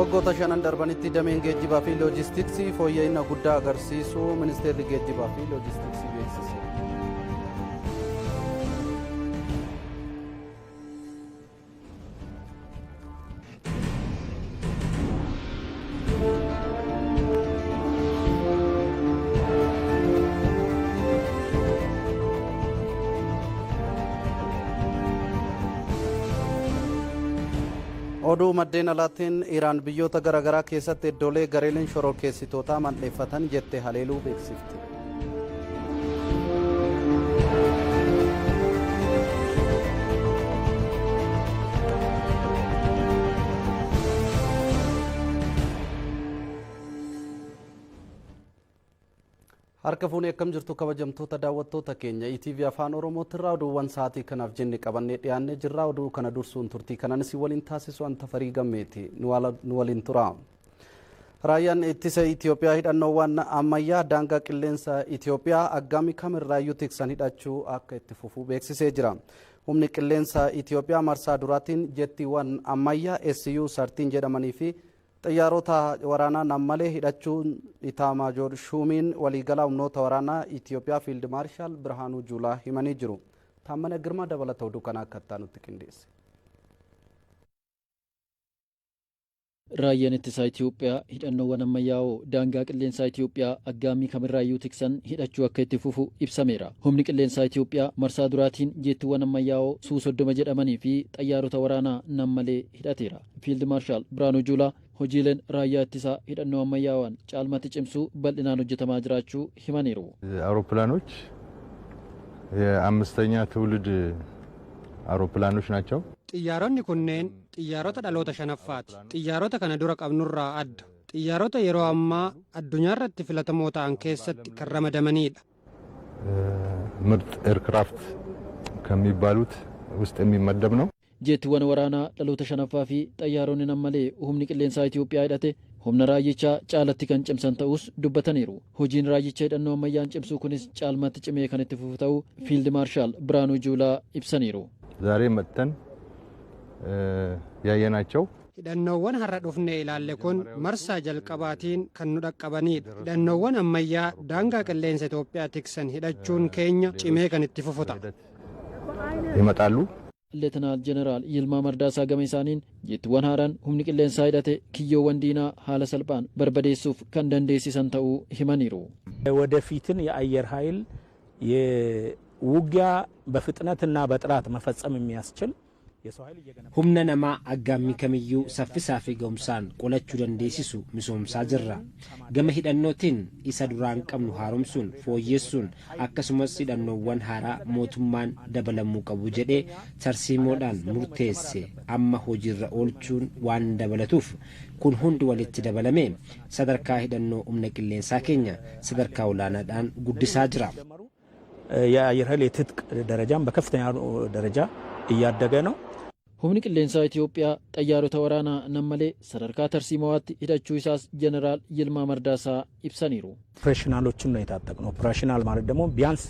Waggoota shanan darbanitti dameen geejjibaa fi loojistiksii fooyya'ina guddaa agarsiisuu Ministeerri Geejjibaa fi Loojistiksii beeksise. Oduu maddeen alaatiin, Iraan biyyoota garaagaraa keessatti iddoolee gareeleen shororkeessitootaa mandheeffatan jette haleeluu beeksifte. Harka fuunee, akkam jirtu kabajamtoota daawwattoota keenya? ETV Afaan Oromootirraa oduuwwan sa'aatii kanaaf jenne qabannee dhiyaannee jirra. Oduu kana dursuun turtii kananis waliin taasisu an Tafarii Gammeeti. Nu waliin tura. Raayyaan ittisa Itoophiyaa hidhannoowwan ammayyaa daangaa qilleensa Itoophiyaa aggaamii kamirraayyuu tiksan hidhachuu akka itti fufuu beeksisee jira. Humni qilleensa Itoophiyaa marsaa duraatiin jettiiwwan ammayyaa SU 30 jedhamanii fi xiyyaarota waraanaa nammalee hidhachuun Itaamaajoor Shuumiin waliigalaa humnoota waraanaa Itoophiyaa Fiild Maarshaal Birhaanuu Juulaa himanii jiru. Taammana Girmaa dabalata oduu kana akka nutti qindeesse. Raayyaan ittisaa Itoophiyaa hidhannoowwan ammayyaa'oo daangaa qilleensaa Itoophiyaa aggaammii kamirraayyuu tiksan hidhachuu akka itti fufu ibsameera. Humni qilleensaa Itoophiyaa marsaa duraatiin jeettiiwwan ammayyaa'oo Suu 30 jedhamanii fi xayyaarota waraanaa nammalee hidhateera. Fiild Maarshaal Birhaanuu Juulaa hojiileen raayyaa ittisaa hidhannoo ammayyaawaan caalmatti cimsuu bal'inaan hojjetamaa jiraachuu himaniiru. አውሮፕላኖች የአምስተኛ ትውልድ አውሮፕላኖች ናቸው። Xiyyaaronni kunneen xiyyaarota dhaloota shanaffaati. Xiyyaarota kana dura qabnurraa adda. Xiyyaarota yeroo ammaa addunyaa irratti filatamoo ta'an keessatti kan ramadamanidha. ምርጥ ኤርክራፍት ከሚባሉት ውስጥ የሚመደብ ነው። Jeettiiwwan waraanaa dhaloota shanaffaa fi xayyaaronni nammalee humni qilleensaa Itoophiyaa hidhate humna raayyichaa caalatti kan cimsan ta'us dubbataniiru. Hojiin raayyicha hidhannoo ammayyaan cimsuu kunis caalmatti cimee kan itti fufu ta'uu Fiild Maarshaal Birhaanuu Juulaa ibsaniiru. ዛሬ መጥተን ያየናቸው Hidhannoowwan har'a dhufnee ilaalle kun marsaa jalqabaatiin kan nu dhaqqabanidha. Hidhannoowwan ammayyaa daangaa qilleensa Itoophiyaa tiksan hidhachuun keenya cimee kan itti fufu ta'a. ይመጣሉ። Leetanaal Jeneraal Yilmaa Mardaasaa gama isaaniin jeettiiwwan haaraan humni qilleensaa hidhate kiyyoowwan diinaa haala salphaan barbadeessuuf kan dandeessisan ta'uu himaniiru. ወደፊትን የአየር ኃይል የውጊያ በፍጥነትና በጥራት መፈጸም የሚያስችል የሰው ኃይል እየገነባ Humna namaa aggaammii kamiyyuu saffisaa fi ga'umsaan qolachuu dandeessisu misoomsaa jirra. Gama hidhannootiin isa duraan qabnu haaromsuun, fooyyessuun, akkasumas hidhannoowwan haaraa mootummaan dabalamuu qabu jedhee tarsiimoodhaan murteesse amma hojiirra oolchuun waan dabalatuuf, kun hundi walitti dabalamee sadarkaa hidhannoo humna qilleensaa keenya sadarkaa olaanaadhaan guddisaa jira. የአየር ኃይል የትጥቅ ደረጃም በከፍተኛ ደረጃ እያደገ ነው። Humni qilleensaa Itoophiyaa xayyaarota waraanaa nammalee sadarkaa tarsiimawaatti hidhachuu isaas Jeneraal Yilmaa Mardaasaa ibsaniiru. ኦፕሬሽናሎችን ነው የታጠቅነው። ኦፕሬሽናል ማለት ደግሞ ቢያንስ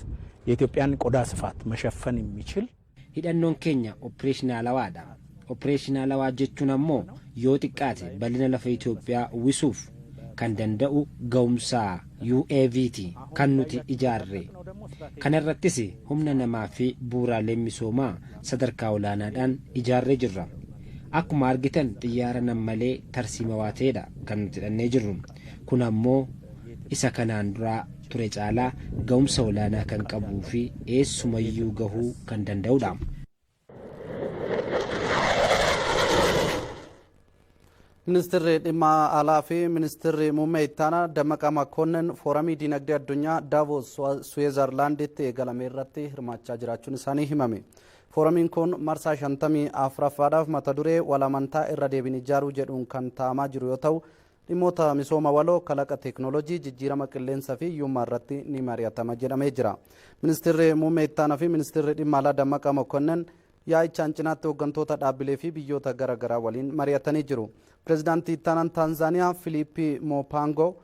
የኢትዮጵያን ቆዳ ስፋት መሸፈን የሚችል Hidhannoon keenya opereeshinaalawaadha. Opereeshinaalawaa jechuun ammoo yoo xiqqaate bal'ina lafa Itoophiyaa uwwisuuf kan danda'u ga'umsa UAVti kan nuti ijaarre. Kana irrattis humna namaa fi bu'uuraalee misoomaa sadarkaa olaanaadhaan ijaarree jirra. Akkuma argitan xiyyaara nammalee tarsiimawaa ta'edha kan nuti hidhannee jirru. Kun ammoo isa kanaan duraa ture caalaa ga'umsa olaanaa kan qabuu fi eessumayyuu gahuu kan danda'udha. Ministeerri dhimma alaa fi ministeerri muummee ittaanaa Dammaqaa Makonnen fooramii dinagdee addunyaa Daavos Suweezerlaanditti eegalame irratti hirmaachaa jiraachuun isaanii himame. Fooramiin kun marsaa 54ffaadhaaf mata duree walamantaa irra deebiin ijaaruu jedhuun kan taa'amaa jiru yoo ta'u, dhimmoota misooma waloo, kalaqa teeknooloojii, jijjiirama qilleensaa fi hiyyummaa irratti ni mari'atama jedhamee jira. Ministeerri muummee ittaanaa fi ministeerri dhimma alaa Dammaqaa Makonnen yaa'ichaan cinaatti hooggantoota dhaabbilee fi biyyoota garaagaraa waliin mari'atanii jiru. Pireezidaantii ittaanaan Taanzaaniyaa Filiippii Moopaangoo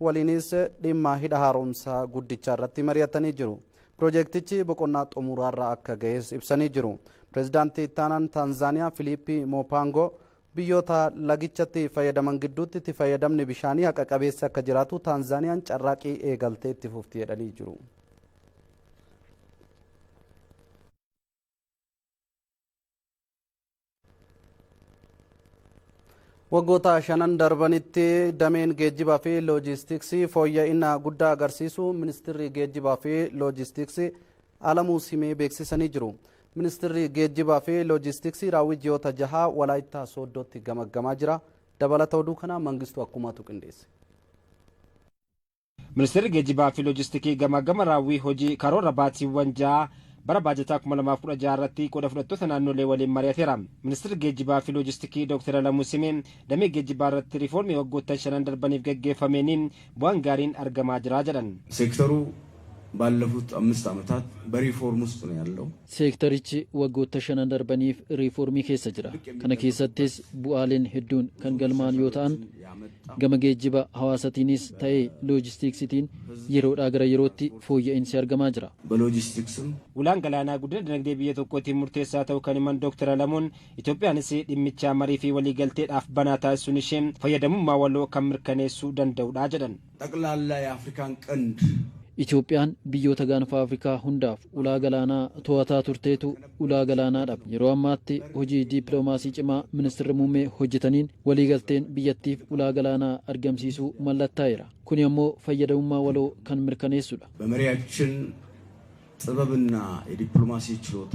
waliinis dhimma hidha haaromsaa guddichaa irratti mari'atanii jiru. Piroojeektichi boqonnaa xumuraarra akka ga'es ibsanii jiru. Pireezidaantii ittaanaan Taanzaaniyaa Filiippii Moopaangoo Biyyoota lagichatti fayyadaman gidduutti itti fayyadamni bishaanii haqa qabeessa akka jiraatu Taanzaaniyaan carraaqii eegaltee itti fufti jedhanii jiru. Waggoota shanan darbanitti dameen geejjibaa fi loojistiksii fooyya'ina guddaa agarsiisu Ministeerri Geejjibaa fi Loojistiksii Alamuu Simee beeksisanii jiru. Ministeerri Geejjibaa fi Loojistiksii raawwii ji'oota 6 Walaayittaa Sooddootti gamaggamaa jira. Dabalata oduu kanaa Mangistuu Akkumaatu qindeesse. Ministeerri Geejjibaa fi Loojistikii gamaggama raawwii hojii karoora baatiiwwan 6 bara baajataa 2016 irratti qooda fudhattoota naannolee waliin mari'ateera. Ministeerri Geejjibaa fi Loojistikii Dr. Alamuu Simee damee geejjibaa irratti riifoormii waggoottan shanan darbaniif gaggeeffameen bu'aan gaariin argamaa jira jedhan. ሴክተሩ ባለፉት 5 ዓመታት በሪፎርም ውስጥ ነው ያለው። Seektarichi waggoota shanan darbaniif riifoormii keessa jira. Kana keessattis bu'aaleen hedduun kan galmaan yoo ta'an, gama geejjiba hawaasatiinis ta'ee loojistiksiitiin yeroodhaa gara yerootti fooyya'insi argamaa jira. በሎጂስቲክስም Ulaan galaanaa guddina dinagdee biyya tokkootiin murteessaa ta'uu kan himan Dr. Alamuun, Itoophiyaanis dhimmicha marii fi waliigalteedhaaf banaa taasisuun ishee fayyadamummaa waloo kan mirkaneessuu danda'udha jedhan. ጠቅላላ የአፍሪካን ቀንድ Itoophiyaan biyyoota Gaanfa Afrikaa hundaaf ulaa galaanaa to'ataa turteetu ulaa galaanaa dhabe. Yeroo ammaatti hojii dippiloomaasii cimaa ministeerri muummee hojjetaniin waliigalteen biyyattiif ulaa galaanaa argamsiisuu mallattaa'eera. Kuni ammoo fayyadamummaa waloo kan mirkaneessudha. በመሪያችን ጥበብና የዲፕሎማሲ ችሎታ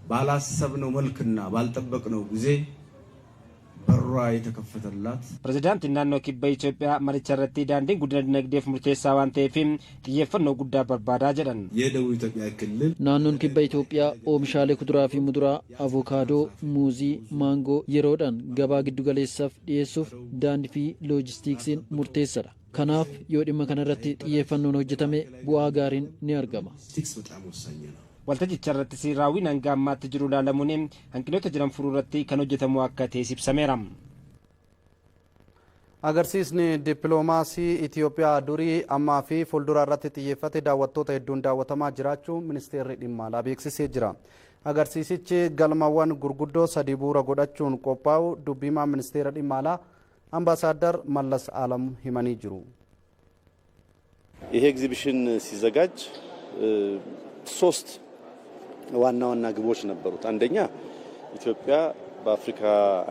ባላሰብነው መልክና ባልጠበቅነው ጊዜ በሯ የተከፈተላት Pirezidaantiin naannoo Kibba Itoophiyaa maricha irratti daandiin guddina dinagdeef murteessaa waan ta'eef xiyyeeffannoo guddaa barbaadaa jedhan. የደቡብ ኢትዮጵያ ክልል Naannoon Kibba Itoophiyaa oomishaalee kuduraa fi muduraa, avokaadoo, muuzii, maangoo yeroodhaan gabaa giddugaleessaaf dhiyeessuuf daandii fi loojistiksiin murteessaadha. Kanaaf yoo dhimma kanarratti xiyyeeffannoon hojjetame bu'aa gaariin ni argama. ሎጂስቲክስ በጣም ወሳኝ ነው። Waltajjicha irrattis raawwiin hanga ammaatti jiru ilaalamuun hanqinoota jiran furuu irratti kan hojjetamu akka ta'es ibsameera. Agarsiisni dippiloomaasii Itoophiyaa durii, ammaa fi fuuldura irratti xiyyeeffate daawwattoota hedduun daawwatamaa jiraachuu Ministeerri Dhimma Alaa beeksisee jira. Agarsiisichi galmawwan gurguddoo sadii bu'uura godhachuun qophaa'u dubbimaa Ministeera Dhimma Alaa Ambaasaadar Mallas Alam himanii jiru. ይሄ ኤግዚቢሽን ሲዘጋጅ ሶስት ዋና ዋና ግቦች ነበሩት። አንደኛ፣ ኢትዮጵያ በአፍሪካ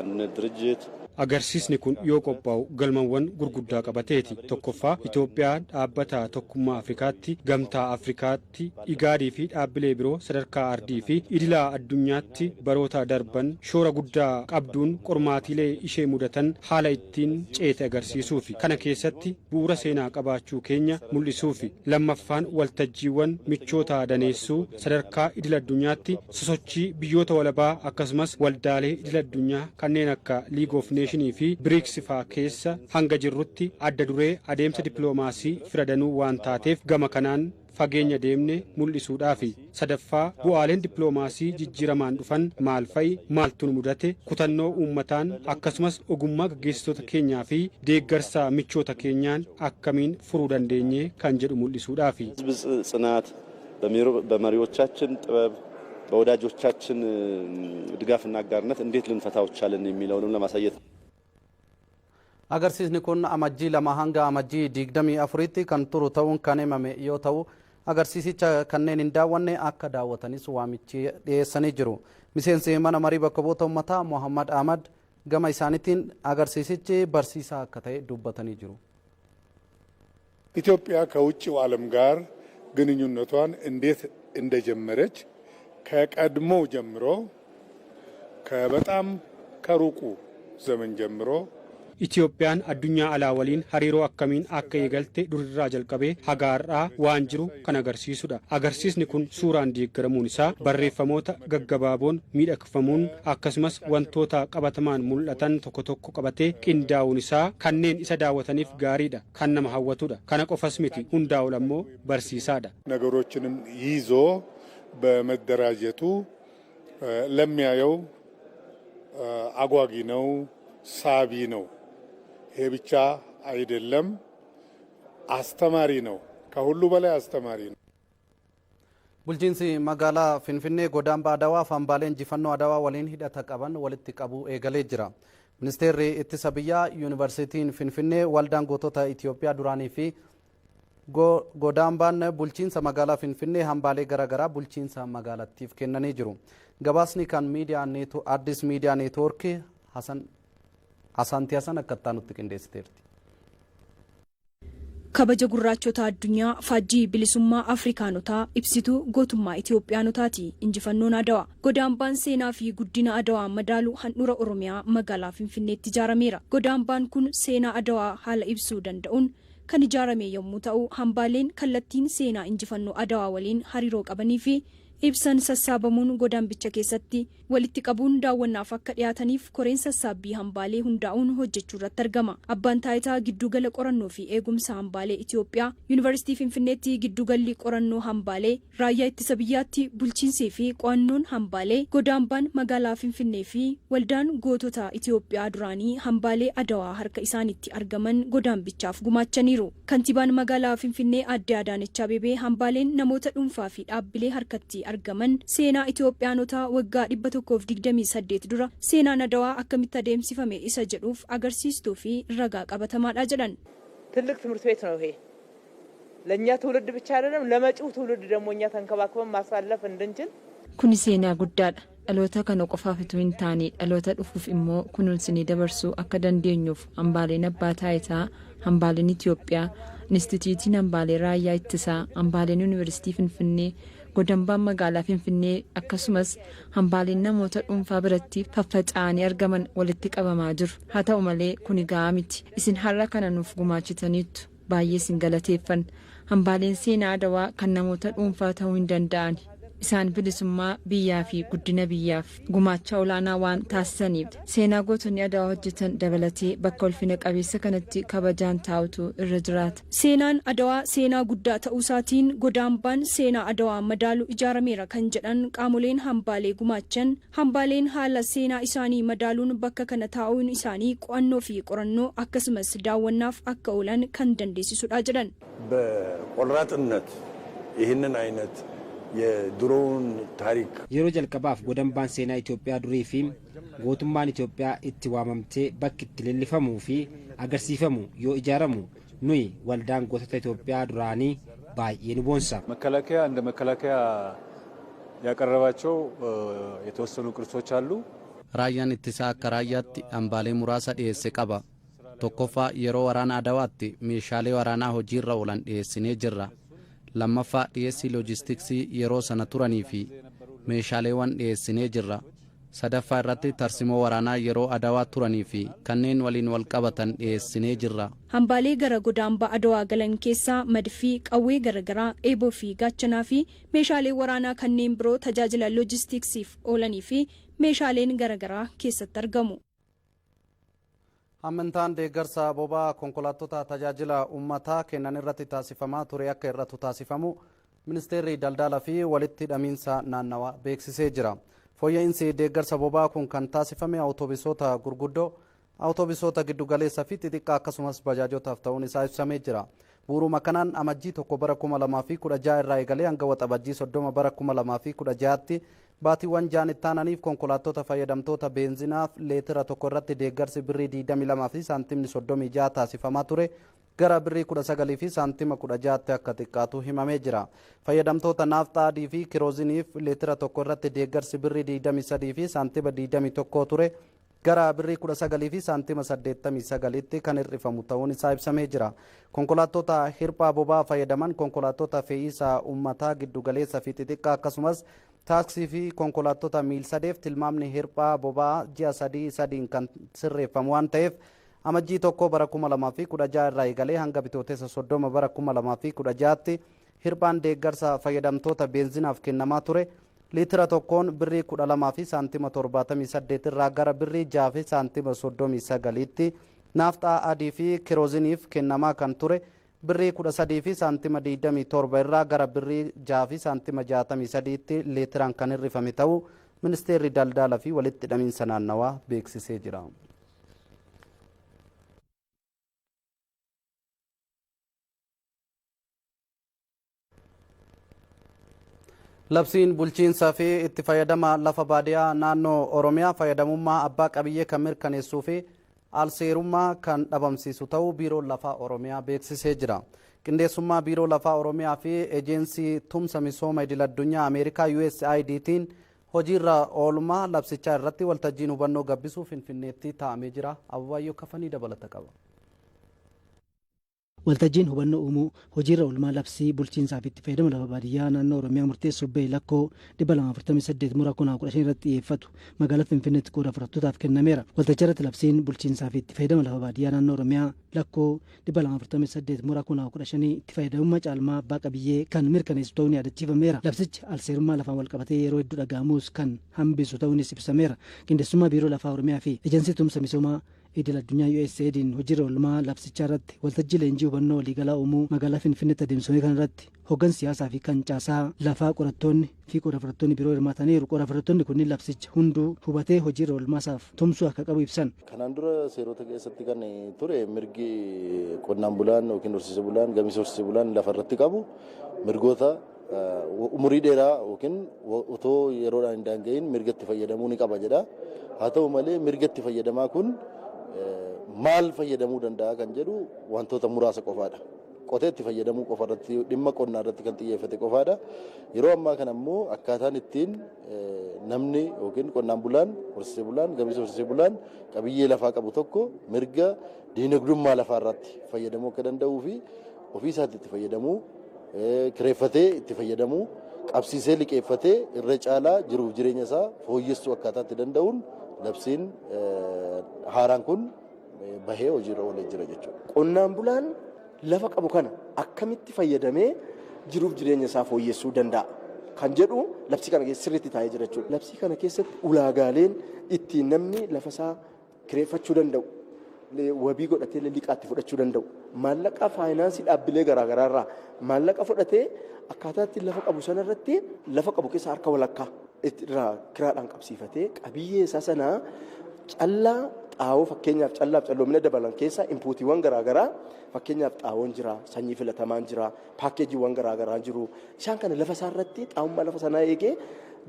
አንድነት ድርጅት Agarsiisni kun yoo qophaa'u galmawwan gurguddaa qabateeti. Tokkoffaa, Itoophiyaan dhaabbata Tokkummaa Afrikaatti, Gamtaa Afrikaatti, Igaadii fi dhaabbilee biroo sadarkaa ardii fi idilaa addunyaatti baroota darban shoora guddaa qabduun qormaatiilee ishee mudatan haala ittiin ceete agarsiisuufi. Kana keessatti bu'uura seenaa qabaachuu keenya mul'isuufi. Lammaffaan, waltajjiiwwan michoota daneessuu, sadarkaa idil addunyaatti sosochii biyyoota walabaa akkasumas waldaalee idil addunyaa kanneen akka League of Nations fi BRICS faa keessa hanga jirrutti adda duree adeemsa dippiloomaasii fira danuu waan taateef gama kanaan fageenya deemne mul'isuudhaafi. Sadaffaa, bu'aaleen dippiloomaasii jijjiiramaan dhufan maal fa'i, maaltu nu mudate, kutannoo uummataan akkasumas ogummaa gaggeessitoota keenyaa fi deeggarsa michoota keenyaan akkamiin furuu dandeenye kan jedhu mul'isuudhaafi. ህዝብ ጽናት፣ በመሪዎቻችን ጥበብ፣ በወዳጆቻችን ድጋፍና አጋርነት እንዴት ልንፈታው ቻልን የሚለውንም ለማሳየት ነው። Agarsiisni kun Amajjii 2 hanga Amajjii 24tti kan turu ta'uun kan himame yoo ta'u, agarsiisicha kanneen hin daawwanne akka daawwatanis waamichi dhiyeessanii jiru. Miseensi mana marii bakka bu'oota uummataa Muhammad Ahmad gama isaaniitiin agarsiisichi barsiisaa akka ta'e dubbatanii jiru. ኢትዮጵያ ከውጭው ዓለም ጋር ግንኙነቷን እንዴት እንደጀመረች ከቀድሞ ጀምሮ፣ ከበጣም ከሩቁ ዘመን ጀምሮ Itoophiyaan addunyaa alaa waliin hariiroo akkamiin akka eegalte durirraa jalqabee haga har'aa waan jiru kan agarsiisudha. Agarsiisni kun suuraan deeggaramuun isaa, barreeffamoota gaggabaaboon miidhagfamuun, akkasumas wantoota qabatamaan mul'atan tokko tokko qabatee qindaa'uun isaa kanneen isa daawwataniif gaariidha, kan nama hawwatudha. Kana qofas miti, hundaa ol ammoo barsiisaadha. ነገሮችንም ይዞ በመደራጀቱ ለሚያየው አጓጊ ነው፣ ሳቢ ነው። ይሄ ብቻ አይደለም፣ አስተማሪ ነው። ከሁሉ በላይ አስተማሪ ነው። Bulchiinsi magaalaa Finfinnee godaambaa Adawaa fi hambaalee injifannoo Adawaa waliin hidhata qaban walitti qabuu eegalee jira. Ministeerri Ittisa Biyyaa, Yuunivarsiitiin Finfinnee, Waldaan Gootota Itoophiyaa duraanii fi godaambaan bulchiinsa magaalaa Finfinnee hambaalee garaagaraa bulchiinsa magaalattiif kennanii jiru. Gabaasni kan miidiyaa Addis Miidiyaa Neetwoorkii Hasan Asaantii Hasan akka nutti qindeessiteerti. Kabaja gurraachota addunyaa, faajjii bilisummaa Afrikaanotaa, ibsituu gootummaa Itoophiyaanotaati injifannoon Adawaa. Godaambaan seenaa fi guddina Adawaa madaalu handhuura Oromiyaa magaalaa Finfinneetti ijaarameera. Godaambaan kun seenaa Adawaa haala ibsuu danda'uun kan ijaarame yommuu ta'u, hambaaleen kallattiin seenaa injifannoo Adawaa waliin hariiroo qabanii fi ibsan sassaabamuun godaambicha keessatti walitti qabuun daawwannaaf akka dhiyaataniif koreen sassaabbii hambaalee hundaa'uun hojjechuu irratti argama. Abbaan taayitaa giddugala qorannoo fi eegumsa hambaalee Itoophiyaa, Yuunivarsiitii Finfinneetti giddugalli qorannoo hambaalee, raayyaa ittisa biyyaatti bulchiinsii fi qo'annoon hambaalee, godaambaan magaalaa Finfinnee fi waldaan gootota Itoophiyaa duraanii hambaalee Adawaa harka isaanitti argaman godaambichaaf gumaachaniiru. Kantiibaan magaalaa Finfinnee Aadde Adaanech Abeebee hambaaleen namoota dhuunfaa fi dhaabbilee harkatti argaman seenaa Itoophiyaanotaa waggaa 128 dura seenaan Adawaa akkamitti adeemsifame isa jedhuuf agarsiistuu fi ragaa qabatamaadha jedhan. ትልቅ ትምህርት ቤት ነው ይሄ። ለእኛ ትውልድ ብቻ አይደለም፣ ለመጪው ትውልድ ደግሞ እኛ ተንከባክበን ማሳለፍ እንድንችል Kuni seenaa guddaadha. Dhaloota kana qofaaf utuu hin taane dhaloota dhufuuf immoo kunuunsinee dabarsuu akka dandeenyuuf hambaaleen abbaa taayitaa, hambaaleen Itoophiyaa, Inistituutiin hambaalee raayyaa ittisaa, hambaaleen Yuunivarsiitii Finfinnee, godambaan magaalaa Finfinnee akkasumas hambaaleen namoota dhuunfaa biratti faffaca'anii argaman walitti qabamaa jiru. Haa ta'u malee kuni gahaa miti. Isin har'a kana nuuf gumaachitaniittu. Baay'ee isin galateeffanna. Hambaaleen seenaa Adawaa kan namoota dhuunfaa ta'uu hin danda'an. Isaan bilisummaa biyyaa fi guddina biyyaaf gumaacha olaanaa waan taasisaniif seenaa gootonni Adawaa hojjetan dabalatee bakka ulfina qabeessa kanatti kabajaan taa'utu irra jiraata. Seenaan Adawaa seenaa guddaa ta'uu isaatiin godaambaan seenaa Adawaa madaalu ijaarameera kan jedhan qaamoleen hambaalee gumaachan, hambaaleen haala seenaa isaanii madaaluun bakka kana taa'uun isaanii qo'annoo fi qorannoo akkasumas daawwannaaf akka oolan kan dandeessisudha jedhan. በቆራጥነት ይህንን አይነት የድሮውን ታሪክ Yeroo jalqabaaf godambaan seenaa Itoophiyaa durii fi gootummaan Itoophiyaa itti waamamtee bakki itti leellifamuu fi agarsiifamu yoo ijaaramu nuyi waldaan gootota Itoophiyaa duraanii baay'ee nu boonsa. መከላከያ እንደ መከላከያ ያቀረባቸው የተወሰኑ ቅርሶች አሉ። Raayyaan ittisaa akka raayyaatti hambaalee muraasa dhiyeesse qaba. Tokkoffaa, yeroo waraana Adawaatti meeshaalee waraanaa hojiirra oolan dhiyeessinee jirra. Lammaffaa, dhiyeessii loojistiksii yeroo sana turanii fi meeshaaleewwan dhiyeessinee jirra. Sadaffaa irratti tarsimoo waraanaa yeroo Adawaa turanii fi kanneen waliin wal qabatan dhiyeessinee jirra. Hambaalee gara godaambaa Adawaa galan keessaa madfii, qawwee garaagaraa, eeboo fi gaachanaa fi meeshaalee waraanaa kanneen biroo tajaajila loojistiksiif oolanii fi meeshaaleen garaagaraa keessatti argamu. Hammeentaan deeggarsa boba'aa konkolaattota tajaajila uummataa kennan irratti taasifamaa ture akka hir'atu taasifamu ministeerri daldalaa fi walitti hidhamiinsa naannawaa beeksisee jira. Fooyya'insi deeggarsa boba'aa kun kan taasifame awutoobisoota gurguddoo, awutoobisoota giddugaleessaa fi xixiqqaa akkasumas bajaajotaaf ta'uun isaa ibsamee jira. Bu'uuruma kanaan Amajjii 1 bara 2016 irraa eegalee hanga Waxabajjii 30 bara 2016tti baatiiwwan jaan itti aananiif konkolaattota fayyadamtoota beenzinaaf leetira tokko irratti deeggarsi birrii 22 fi saantimni 36 taasifamaa ture gara birrii 19 fi saantima 16tti akka xiqqaatu himamee jira. Fayyadamtoota naafxaa adii fi kirooziniif leetira tokko irratti deeggarsi birrii 23 fi saantima 21 ture gara birrii 19 fi saantima 89tti kan hir'ifamu ta'uun isaa ibsamee jira. Konkolaattota hirphaa boba'aa fayyadaman, konkolaattota fe'iisaa uummataa giddugaleessa fi xixiqqaa akkasumas taaksii fi konkolaattota miil sadeef tilmaamni hirphaa boba'aa ji'a sadii sadiin kan sirreeffamu waan ta'eef, Amajjii 1 bara 2016 irraa eegalee hanga Bitootessa 30 bara 2016tti hirphaan deeggarsa fayyadamtoota beenzinaaf kennamaa ture liitira tokkoon birrii 12 fi saantima 78 irraa gara birrii 6 fi saantima 39tti, naafxaa adii fi kirooziniif kennamaa kan ture birrii 13 fi saantima 27 irraa gara birrii 6 fi saantima 63tti liitiraan kan hirrifame ta'uu ministeerri daldalaa fi walitti hidhamiinsa naannawaa beeksisee jira. Labsiin bulchiinsaa fi itti fayyadama lafa baadiyyaa naannoo Oromiyaa fayyadamummaa abbaa qabiyyee kan mirkaneessuu fi alseerummaa kan dhabamsiisu ta'uu Biiroon Lafaa Oromiyaa beeksisee jira. Qindeessummaa Biiroo Lafaa Oromiyaa fi Ejensii Tumsa Misooma Idil Addunyaa Ameerikaa USAIDtiin hojiirra oolmaa labsichaa irratti waltajjiin hubannoo gabbisuu Finfinneetti taa'amee jira. Abubaayyoo Kafanii dabalata qaba. Waltajjiin hubannoo uumuu hojiirra oolmaa labsii bulchiinsaa fi itti fayyadama lafa baadiyyaa naannoo Oromiyaa murteessuuf bahe lakkoo 248 mura 2015 irratti xiyyeeffatu magaalaa Finfinneetti qooda fudhattootaaf kennameera. Waltajjii irratti labsiin bulchiinsaa fi itti fayyadama lafa baadiyyaa naannoo Oromiyaa lakkoo 248 mura 2015 itti fayyadamummaa caalmaa abbaa qabiyyee kan mirkaneessu ta'uun yaadachiifameera. Labsichi alseerummaa lafaan walqabatee yeroo hedduu dhaga'amus kan hambisu ta'uunis ibsameera. Qindeessummaa Biiroo Lafaa Oromiyaa fi Ejensii Tumsa Misoomaa Idil Addunyaa USAID'n hojiirra oolmaa labsichaa irratti waltajjii leenjii hubannoo waliigalaa uumuu magaalaa Finfinneetti adeemsifame kana irratti hoggansi siyaasaa fi kan caasaa lafaa, qorattoonni fi qooda fudhattoonni biroo hirmaataniiru. Qooda fudhattoonni kunniin labsicha hunduu hubatee hojiirra oolmaasaaf tumsuu akka qabu ibsan. Kanaan dura seerota keessatti kan ture mirgi qonnaan bulaan yookiin horsiise bulaan, gamiisa horsiise bulaan lafa irratti qabu mirgoota umurii dheeraa yookiin otoo yeroodhaan hin daanga'iin mirga itti fayyadamuu ni qaba jedha. Haa ta'u malee, mirga itti fayyadamaa kun maal fayyadamuu danda'a kan jedhu wantoota muraasa qofaadha. Qotee itti fayyadamuu qofa irratti, dhimma qonnaa irratti kan xiyyeeffate qofaadha. Yeroo ammaa kana immoo akkaataan ittiin namni yookiin qonnaan bulaan, horsiisee bulaan, gamiisa horsiisee bulaan qabiyyee lafaa qabu tokko mirga diinagdummaa lafaa irratti fayyadamuu akka danda'uu fi ofii isaatti itti fayyadamuu, kireeffatee itti fayyadamuu, qabsiisee liqeeffatee irra caalaa jiruuf jireenya isaa fooyyessuu akkaataa itti danda'uun labsiin haaraan kun bahee hojiirra oolee jira jechuudha. Qonnaan bulaan lafa qabu kana akkamitti fayyadamee jiruuf jireenya isaa fooyyessuu danda'a kan jedhu labsii kana keessa sirriitti taa'ee jira jechuudha. Labsii kana keessatti ulaagaaleen ittiin namni lafa isaa kireeffachuu danda'u, wabii godhatee liqaatti fudhachuu danda'u, maallaqa faayinaansii dhaabbilee garaagaraa irraa maallaqa fudhatee akkaataa ittiin lafa qabu sanarratti lafa qabu keessa harka walakkaa irraa kiraadhaan qabsiifatee qabiyyee isaa sanaa callaa xaa'oo, fakkeenyaaf callaaf calloomina dabalan keessa inpuutiiwwan garaagaraa, fakkeenyaaf xaa'oon jira, sanyii filatamaan jira, paakkeejiiwwan garaagaraa jiru. Isaan kana lafa isaa irratti xaa'ummaa lafa sanaa eegee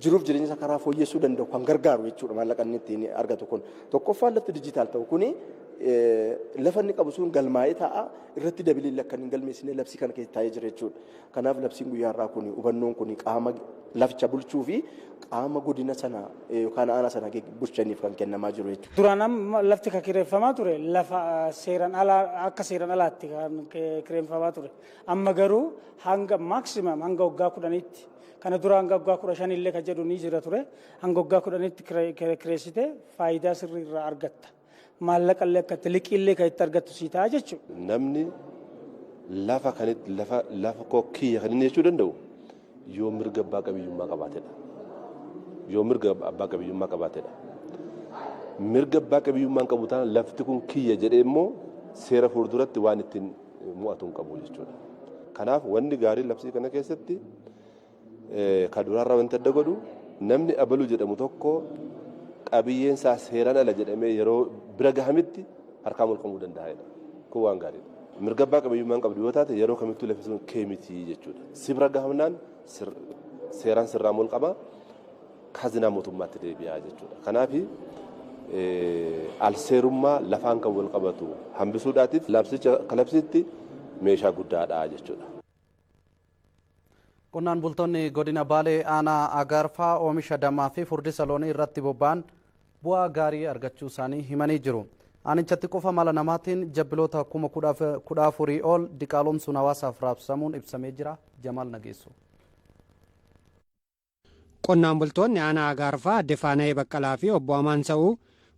jiruuf jireenya isaa karaa fooyyessuu danda'u kan gargaaru jechuudha maallaqa inni ittiin argatu kun. Tokkoffaan, lafti digital ta'u kuni lafa inni qabu sun galmaa'ee taa'a, irratti dabalii akka hin galmeessine labsii kana keessa taa'ee jira jechuudha. Kanaaf labsiin guyyaa irraa kun, hubannoon kun qaama laficha bulchuu fi qaama godina sana yookaan aanaa sana bulchaniif kan kennamaa jiru jechuudha. Duraan amma lafti kan kireeffamaa ture lafa seeraan alaa, akka seeraan alaatti kan kireeffamaa ture. Amma garuu hanga maximum hanga waggaa 10tti, kana dura hanga waggaa 15 illee kan jedhu ni jira ture. Hanga waggaa 10tti kireessite faayidaa sirrii irraa argatta. Maallaqa illee akka itti liqii illee kan itti argattu sii ta'a jechuudha. Namni lafa kanitti lafa koo kiyya kan inni jechuu danda'u yoo mirga abbaa qabiyyummaa qabaatedha. Yoo mirga abbaa qabiyyummaa qabaatedha. Mirga abbaa qabiyyummaa hin qabu taanaan, lafti kun kiyya jedhee immoo seera fuulduratti waan ittiin mo'atu hin qabu jechuudha. Kanaaf wanni gaariin labsii kana keessatti kan duraarraa wanti adda godhu, namni abaluu jedhamu tokko qabiyyeen isaa seeraan ala jedhamee yeroo bira gahametti harkaa mulqamuu danda'a. Kun waan gaariidha. Mirga abbaa qabiyyummaa hin qabdu yoo taate, yeroo kamittuu lafti sun kee miti jechuudha. Si bira gahamnaan seeraan sirraa mulqama, kazinaa mootummaatti deebi'a jechuudha. Kanaaf alseerummaa lafaan kan wal qabatu hambisuudhaatiif labsicha kalabsitti meeshaa guddaadha jechuudha. Qonnaan bultoonni godina Baalee aanaa Agaarfaa oomisha dammaa fi furdisa loonii irratti bobba'an bu'aa gaarii argachuu isaanii himanii jiru. Aanichatti qofa mala namaatiin jabbiloota 14,000 ol diqaalomsuun hawaasaaf raabsamuun ibsamee jira. Jamaal Nageessu. Qonnaan bultoonni aanaa Agaarfaa Adde Faana'ee Baqqalaa fi obbo Amaan Sa'uu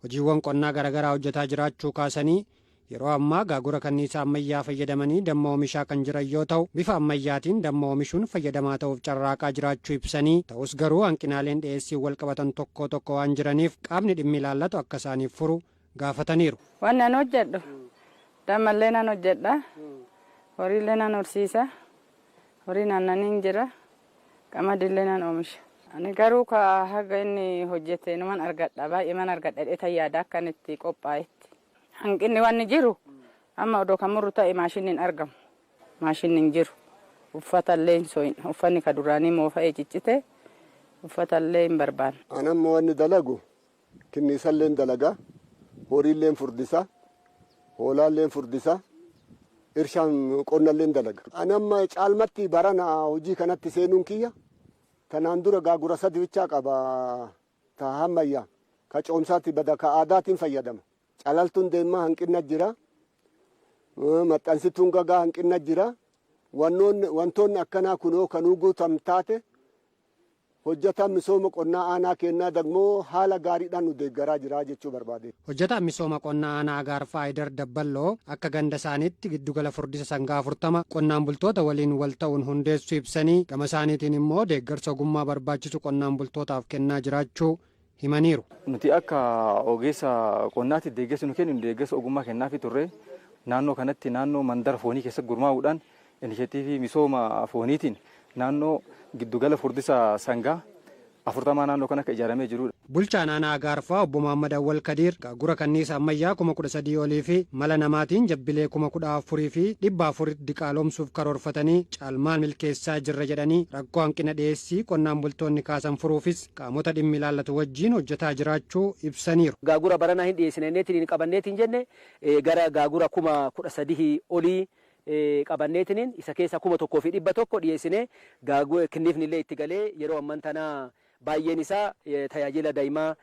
hojiiwwan qonnaa garaagaraa hojjetaa jiraachuu kaasanii, yeroo ammaa gaagura kanniisaa ammayyaa fayyadamanii damma oomishaa kan jiran yoo ta'u, bifa ammayyaatiin damma oomishuun fayyadamaa ta'uuf carraaqaa jiraachuu ibsanii, ta'us garuu hanqinaaleen dhiyeessii wal qabatan tokko tokko waan jiraniif qaamni dhimmi ilaallatu akka isaaniif furu gaafataniiru. Wanni an hojjedhu, dammallee nan hojjedha, horiillee nan horsiisa, horiin aannaniin jira, qamadiillee nan oomisha. Ani garuu ka haga inni hojjete numan argadha, baay'ee man argadha jedhee yaada akka inni itti qophaa'etti. Hanqinni wanni jiru, amma odoo kan murru ta'e maashinni hin argamu. Maashinni hin jiru. Uffatallee hin so'in. Uffanni ka duraanii moofa'ee ciccite uffatallee hin barbaanne. Anammoo wanni dalagu kinniisallee dalaga, horiillee furdisa, hoolaallee furdisa, irshaan qonnallee dalaga. Anamma caalmatti barana hojii kanatti seenuun kiyya tanaan dura gaagura sadi bichaa qaba ta hammayyaa ka coomsaatti bada ka aadaatiin fayyadama. Calaltuun deemaa hanqina jira. Maxxansituun gagaa hanqina jira. Wantoonni akkanaa kunoo kanuu guutam taate hojjetaan misooma qonnaa aanaa kennaa dagmoo haala gaariidhaan nu deeggaraa jira jechuu barbaade. Hojjetaan misooma qonnaa aanaa Agaarfaa Ayidar Dabballoo akka ganda isaaniitti giddugala furdisa sangaa 40 qonnaan bultoota waliin wal ta'uun hundeessuu ibsanii gama isaaniitiin immoo deeggarsa ogummaa barbaachisu qonnaan bultootaaf kennaa jiraachuu himaniiru. Nuti akka ogeessa qonnaatti deeggarsa nu kennu deeggarsa ogummaa kennaafii turre naannoo kanatti naannoo mandara foonii keessa gurmaa'uudhaan inisheetiivii misooma fooniitiin naannoo giddugala furdisa sangaa 40 naannoo kan akka ijaaramee jirudha. Bulchaan aanaa Agaarfaa obbo Muhammad Awwal Kadiir gaagura kanniisa ammayyaa 13,000 olii fi mala namaatiin jabbilee 14,400 diqaalomsuuf karoorfatanii caalmaan milkeessaa jirra jedhanii rakkoo hanqina dhiyeessii qonnaan bultoonni kaasan furuufis qaamota dhimmi ilaallatu wajjin hojjetaa jiraachuu ibsaniiru. Gaagura baranaa hin dhiyeessineetiin hin qabanneetiin jenne gara gaagura 13,000 olii qabanneetiin isa keessa 1,100 dhiyeessine kinniifni illee itti galee yeroo amman tanaa baay'een isaa tajaajila daa'imaa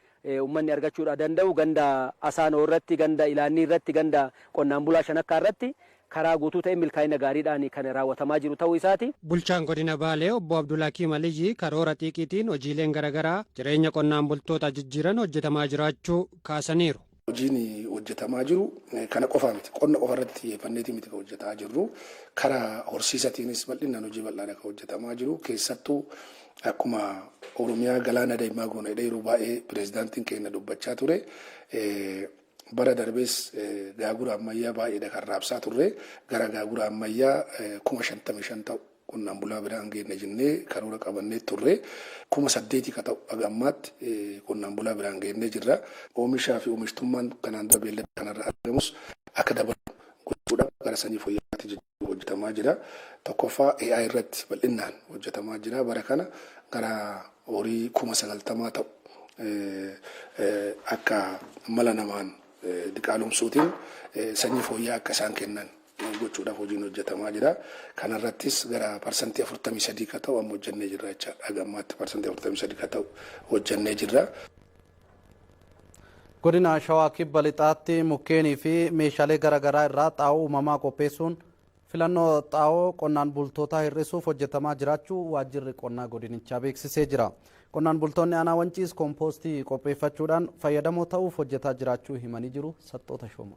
uummanni argachuudha danda'u ganda asaanoo irratti ganda ilaannii irratti ganda qonnaan bulaa shanakkaa irratti karaa guutuu ta'e milkaa'ina gaariidhaan kan raawwatamaa jiru ta'uu isaati. Bulchaan godina Baalee obbo Abdulhakiim Aliyyi karoora xiiqiitiin hojiileen garaagaraa jireenya qonnaan bultoota jijjiiran hojjetamaa jiraachuu kaasaniiru. Hojiin hojjetamaa jiru kana qofaa miti qonna qofa irratti xiyyeeffanneetii miti kan hojjetaa jirru karaa horsiisatiinis bal'inaan hojii bal'aadha kan hojjetamaa jiru keessattuu akkuma Oromiyaa galaana daa'imaa goona jedhee yeroo baay'ee pireezidaantiin keenya dubbachaa ture bara darbees gaagura ammayyaa baay'eedha kan raabsaa turre gara gaagura ammayyaa 55,000 ta'u qonnaan bulaa biraan geenne jennee karoora qabannee turre 8,000 ka ta'u haga ammaatti qonnaan bulaa biraan geennee jirra. Oomishaa fi oomishtummaan kanaan dura beellada kanarraa argamus akka dabalu gochuudhaaf gara sanyii fooyya'aatti hojjetamaa jira. Tokkoffaa AI irratti bal'inaan hojjetamaa jira. Bara kana gara horii 90,000 ta'u akka mala namaan diqaalomsuutiin sanyii fooyya'aa akka isaan kennan gochuudhaaf hojiin hojjetamaa jira. Kanarrattis gara 43% ka ta'u amma hojjennee jirra jechaadha. Haga ammaatti 43% ka ta'u hojjennee jirra. Godina Shawaa Kibba Lixaatti mukkeenii fi meeshaalee garaagaraa irraa xaa'oo uumamaa qopheessuun filannoo xaa'oo qonnaan bultootaa hir'isuuf hojjetamaa jiraachuu waajjirri qonnaa godinichaa beeksisee jira. Qonnaan bultoonni aanaa Wanciis kompoostii qopheeffachuudhaan fayyadamoo ta'uuf hojjetaa jiraachuu himanii jiru. Saxxoota Shooma.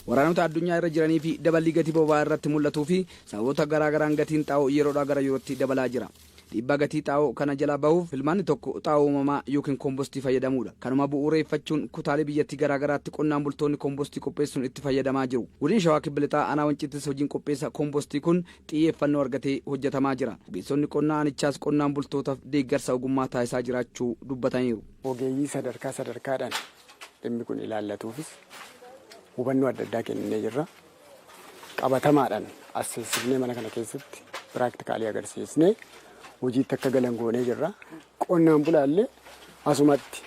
Waraanota addunyaa irra jiranii fi daballii gatii boba'aa irratti mul'atuu fi sababoota garaa garaan gatiin xaa'oo yeroodhaa gara yerootti dabalaa jira. Dhiibbaa gatii xaa'oo kana jalaa bahuuf filmaanni tokko xaa'oo uumamaa yookiin koompostii fayyadamuudha. Kanuma bu'uureeffachuun kutaalee biyyattii garaa garaatti qonnaan bultoonni koompostii qopheessuun itti fayyadamaa jiru. Godina Shawaa Kibba Lixaa aanaa Wanciittis hojiin qopheessa koompostii kun xiyyeeffannoo argatee hojjetamaa jira. Ogeessonni qonnaa aanichaas qonnaan bultootaaf deeggarsa ogummaa taasisaa jiraachuu dubbataniiru. Ogeeyyii sadarkaa sadarkaadhaan dhimmi kun ilaallatuufis hubannoo adda addaa kenninee jirra. Qabatamaadhaan asseessifnee mana kana keessatti piraaktikaalii agarsiisnee hojiitti akka galan goonee jirra. Qonnaan bulaallee asumatti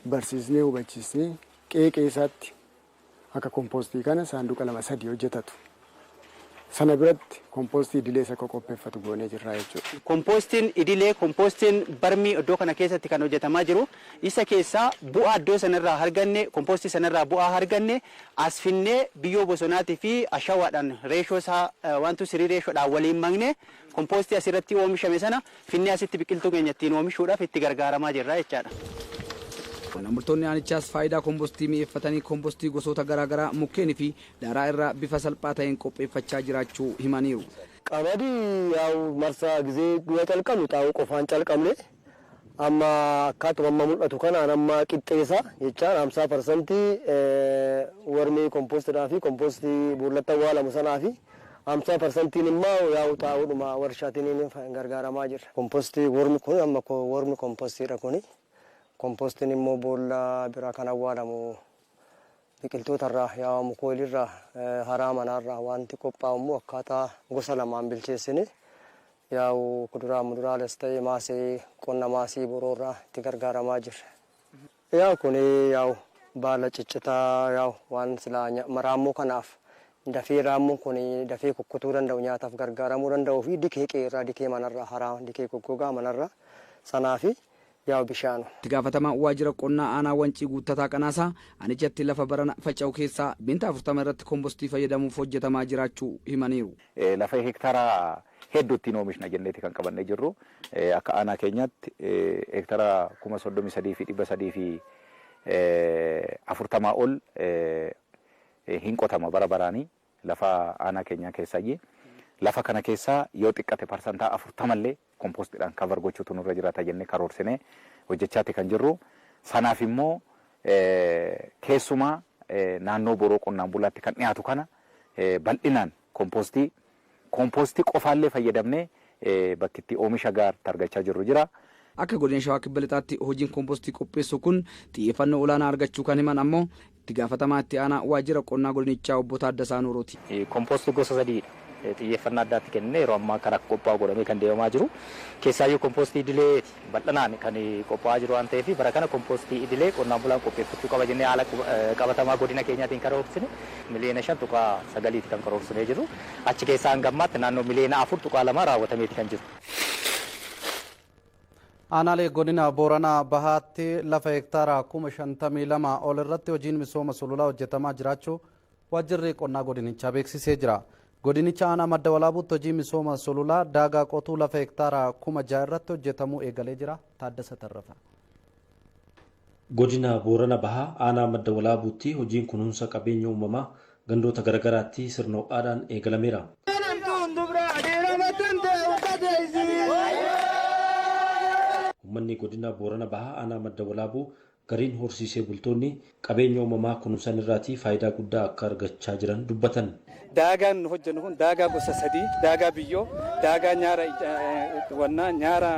barsiisnee hubachiisnee qeeqee isaatti akka kompoostii kana saanduqa 2-3 hojjetatu. Sana biratti kompoostii idilees akka qopheeffatu goonee jirra jechuudha. Kompoostiin idilee, kompoostiin barmii iddoo kana keessatti kan hojjetamaa jiru isa keessaa bu'aa iddoo sanarraa arganne, kompoostii sanarraa bu'aa arganne as finnee biyyoo bosonaatii fi ashawaadhaan reeshoo isaa wantu sirii reeshoodhaan waliin makne kompoostii asirratti oomishame sana finnee asitti biqiltuu keenya ittiin oomishuudhaaf itti gargaaramaa jirra jechaadha. Qonnaan bultoonni aanichaas faayidaa kompoostii mi'eeffatanii kompoostii gosoota garaa garaa mukkeenii fi daaraa irraa bifa salphaa ta'een qopheeffachaa jiraachuu himaniiru. Qamadii yaa'u marsaa gizee dura calqabnu xaa'oo qofaan calqabne amma akkaatuma amma mul'atu kanaan amma qixxeessa jechaan 50% warmii kompoostidhaa fi kompoostii boollatti awwaalamu sanaa fi 50% immoo yaa'u xaa'oodhuma warshaatiin gargaaramaa jirra. Kompoostii warmi kun amma warmi kompoostiidha kuni. Kompoostiin immoo boolla biraa kan awwaalamu Biqiltoota irraa yaa mukoolirraa haraa manaarraa wanti qophaa'u immoo akkaataa gosa lamaan bilcheessine yaa'u kuduraa muduraales ta'e maasii qonna maasii boroorraa itti gargaaramaa jirra. Yaa'u kun yaa'u baala ciccitaa yaa'u waan silaa raammoo kanaaf dafee raammoon kun dafee kukkutuu danda'u nyaataaf gargaaramuu danda'uu fi dikee qeerraa dikee manarraa haraa dikee goggogaa manarraa sanaa fi yaa'u bishaanu. Itti gaafatamaa waajjira qonnaa aanaa Wancii Guuttataa Qanaasaa aanichatti lafa barana faca'u keessaa 40% irratti kompostii fayyadamuuf hojjetamaa jiraachuu himaniiru. Lafa heektaara hedduu ittiin oomishna jenneeti kan qabannee jirru akka aanaa keenyaatti heektaara 33,340 ol hin qotama bara baraanii lafa aanaa keenyaa keessaayyee. Lafa kana keessaa yoo xiqqate 40% illee kompostiidhaan cover gochuutu nurra jiraata jennee karoorsinee hojjechaati kan jirru. Sanaaf immoo keessumaa naannoo boroo qonnaan bulaatti kan dhiyaatu kana bal'inaan kompostii qofaallee fayyadamnee bakki itti oomisha gaarii argachaa jirru jira. Akka godina Shawaa Kibba Lixaatti hojiin kompostii qopheessuu kun xiyyeeffannoo olaanaa argachuu kan himan ammoo itti gaafatamaa itti aanaa waajjira qonnaa godinichaa obbo Taaddasaa Nuurooti. Kompostii gosa sadiidha. Xiyyeeffannaa addaatti kennee yeroo ammaa kana qophaa'u godhamee kan deemamaa jiru. Keessaayyuu kompostii idileeti bal'inaan kan qophaa'aa jiru waan ta'eef bara kana kompostii idilee qonnaan bulaan qopheeffachuu qaba jennee haala qabatamaa godina keenyaatiin karoorsine 5.9 miliyoona kan karoorsinee jiru. Achi keessaa hanga ammaatti naannoo 4.2 miliyoona raawwatameeti kan jiru. Aanaalee godina Booranaa Bahaatti lafa hektaara 52,000 ol irratti hojiin misooma sululaa hojjetamaa jiraachuu waajjirri qonnaa godinichaa beeksisee jira. Godinicha aanaa Madda Walaabuutti hojii misooma sululaa daagaa qotuu lafa hektaara 6,000 irratti hojjetamuu eegalee jira. Taaddasa Tarrafa. Godina Boorana Bahaa aanaa Madda Walaabuutti hojiin kunuunsa qabeenya uumamaa gandoota garaagaraatti sirna ho'aadhaan eegalameera. Uummanni godina Boorana Bahaa aanaa Madda Walaabuu gariin horsiisee bultoonni qabeenya uumamaa kunuunsan irraatii faayidaa guddaa akka argachaa jiran dubbatan. Daagaan nu hojjennu kun daagaa gosa sadii, daagaa biyyoo, daagaa nyaara wannaa nyaara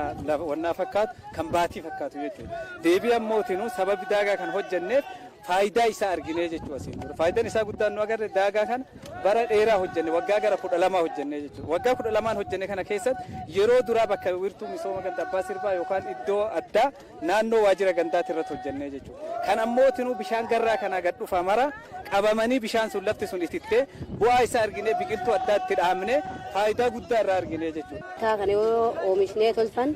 wannaa fakkaatu kan baatii fakkaatu jechuudha. Deebii ammootinuu sababi daagaa kan hojjenneef faayidaa isaa arginee jechuudha asiin dura. Faayidaan isaa guddaan nu agarre daagaa kana bara dheeraa hojjenne waggaa gara 12 hojjenne jechuudha. Waggaa 12 hojjenne kana keessatti yeroo duraa bakka wiirtuu misooma ganda abbaa sirbaa yookaan iddoo addaa naannoo waajjira gandaatti irratti hojjenne jechuudha. Kan ammootinuu bishaan garraa kanaa gad dhufa mara qabamanii bishaan sun lafti sun itittee bu'aa isaa arginee biqiltuu addaa itti dhaabnee faayidaa guddaa irraa arginee jechuudha. Kana yoo oomishnee tolfan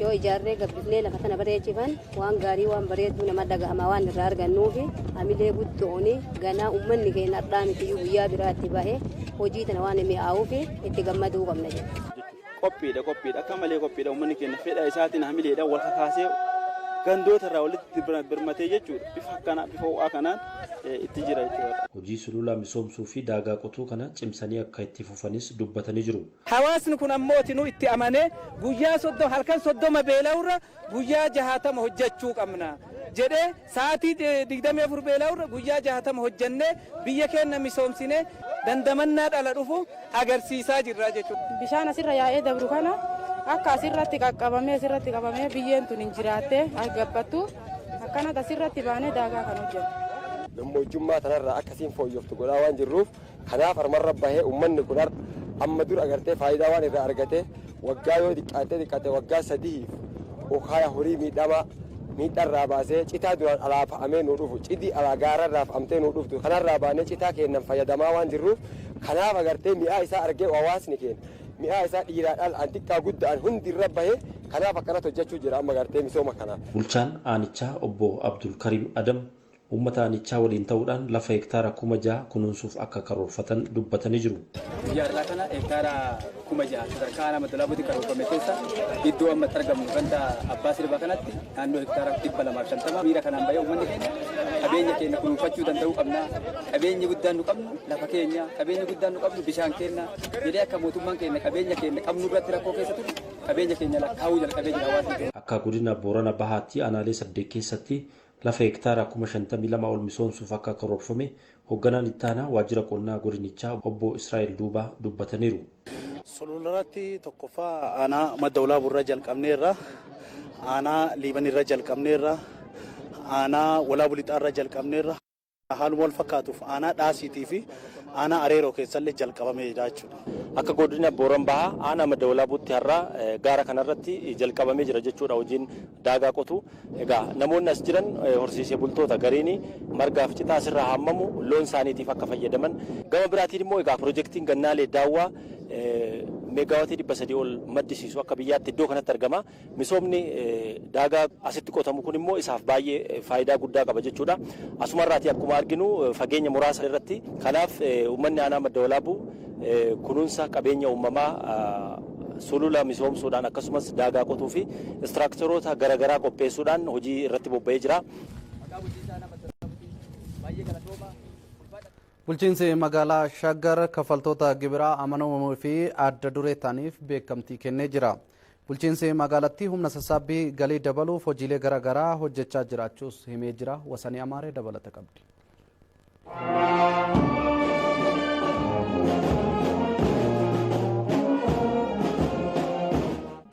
yoo ijaarree gabbifnee lafa kana bareechifan waan gaarii waan bareedduu nama dhagahama waan irraa argannuufi hamilee guddooni ganaa uummanni keenya har'aa mitiyyuu guyyaa biraatti bahee hojii tana waan mi'aawuufi itti gammaduu qabna jedha. Qophiidha akka malee qophiidha uummanni keenya fedha isaatiin hamileedhaan wal kakaasee gandoota irraa walitti birmatee jechuudha bifa akkanaa bifa ho'aa kanaan itti jira jechuudha. Hojii sululaa misoomsuu fi daagaa qotuu kana cimsanii akka itti fufanis dubbatanii jiru. Hawaasni kun ammootinuu itti amanee guyyaa 30 halkan 30 beela'urra guyyaa 60 hojjechuu qabna jedhee sa'aatii 24 beela'urra guyyaa 60 hojjennee biyya keenya misoomsinee dandamannaa dhala dhufu agarsiisaa jirra jechuudha. Bishaan asirra yaa'ee dabru kana akka asirratti qaqqabamee asirratti qabamee biyyeen tun hin jiraattee gabbattu akkanatti asirratti baanee daagaa kan hojjennu. Gammoojjummaa tanarraa akkasiin fooyyoftu godhaa waan jirruuf kanaaf armarra bahee uummanni kun amma dur agartee faayidaa waan irraa argate waggaa yoo xiqqaate waggaa 3 okaaya horii miidhamaa miidharraa baasee citaa duraan alaa fa'amee nu dhufu cidii alaa gaararraa fa'amtee nu dhuftu kanarraa baanee citaa kennan fayyadamaa waan jirruuf kanaaf agartee mi'aa isaa argee hawaasni keenya mi'aa isaa dhiiraadhaan an xiqqaa guddaan hundi irra bahee kanaaf akkanatti hojjechuu jira amma agartee misooma kanaaf. Bulchaan aanichaa obbo Abdul Karim Adam uummata aanichaa waliin ta'uudhaan lafa hektaara 6,000 kunuunsuuf akka karoorfatan dubbatanii jiru. Guyyaa har'aa kana hektaara 6,000 sadarkaa aanaa Madda Walaabuutti karoorfame keessa iddoo amma itti argamnu ganda abbaa sirbaa kanatti naannoo hektaara 250 miira kanaan bahee uummanni keenya qabeenya keenya kunuunfachuu danda'uu qabna. Qabeenyi guddaan nu qabnu lafa keenya, qabeenyi guddaan nu qabnu bishaan keenya jedhee akka mootummaan keenya qabeenya keenya qabnu irratti rakkoo keessa ture qabeenya keenya lakkaa'uu jalqabee jira hawaasni keenya. Akka godina Boorana Bahaatti aanaalee 8 keessatti lafa hektaara 52,000 ol misoomsuuf akka karoorfame hoogganaan itti aanaa waajjira qonnaa godinichaa obbo Israa'el Duubaa dubbataniiru. Sulularratti tokkoffaa aanaa Madda Walaabuurra jalqabneerra, aanaa Liibanirra jalqabneerra, aanaa Walaabuu Lixaarra jalqabneerra. Haaluma wal fakkaatuuf aanaa dhaasiitii fi aanaa areeroo keessallee jalqabamee jira jechuudha. Akka godina Booran Bahaa aanaa Madda Walaabuutti har'a gaara kanarratti jalqabamee jira jechuudha hojiin daagaa qotu. Egaa namoonni as jiran horsiisee bultoota gariin margaaf citaa asirraa haamamu loon isaaniitiif akka fayyadaman. Gama biraatiin immoo egaa piroojeektiin Gannaalee Daawwaa meegaawatii 300 ol maddisiisu akka biyyaatti iddoo kanatti argama. Misoomni daagaa asitti qotamu kun immoo isaaf baay'ee faayidaa guddaa qaba jechuudha. Asumarraati akkuma arginu fageenya muraasa irratti. Kanaaf uummanni aanaa Madda Walaabuu kunuunsa qabeenya uumamaa sulula misoomsuudhaan akkasumas daagaa qotuu fi istiraaktaroota garaagaraa qopheessuudhaan hojii irratti bobba'ee jira. Bulchiinsi magaalaa Shaggar kaffaltoota gibiraa amanamoo fi adda duree ta'aniif beekamtii kennee jira. Bulchiinsi magaalattii humna sassaabbii galii dabaluuf hojiilee garaagaraa hojjechaa jiraachuus himee jira. Wasanii Amaaree dabalata qabdi.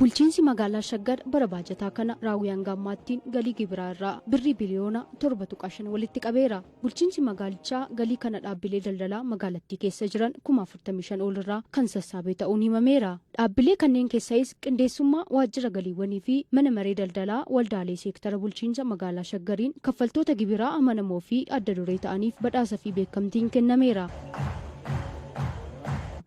Bulchiinsi magaalaa Shaggar bara baajataa kana raawwii hanga ammaattiin galii gibiraa irraa birrii biliyoona 7.5 walitti qabeera. Bulchiinsi magaalichaa galii kana dhaabbilee daldalaa magaalattii keessa jiran 45,000 ol irraa kan sassaabee ta'uun himameera. Dhaabbilee kanneen keessaayis qindeessummaa waajjira galiiwwanii fi mana maree daldalaa waldaalee seektara bulchiinsa magaalaa Shaggariin kaffaltoota gibiraa amanamoo fi adda duree ta'aniif badhaasa fi beekamtiin kennameera.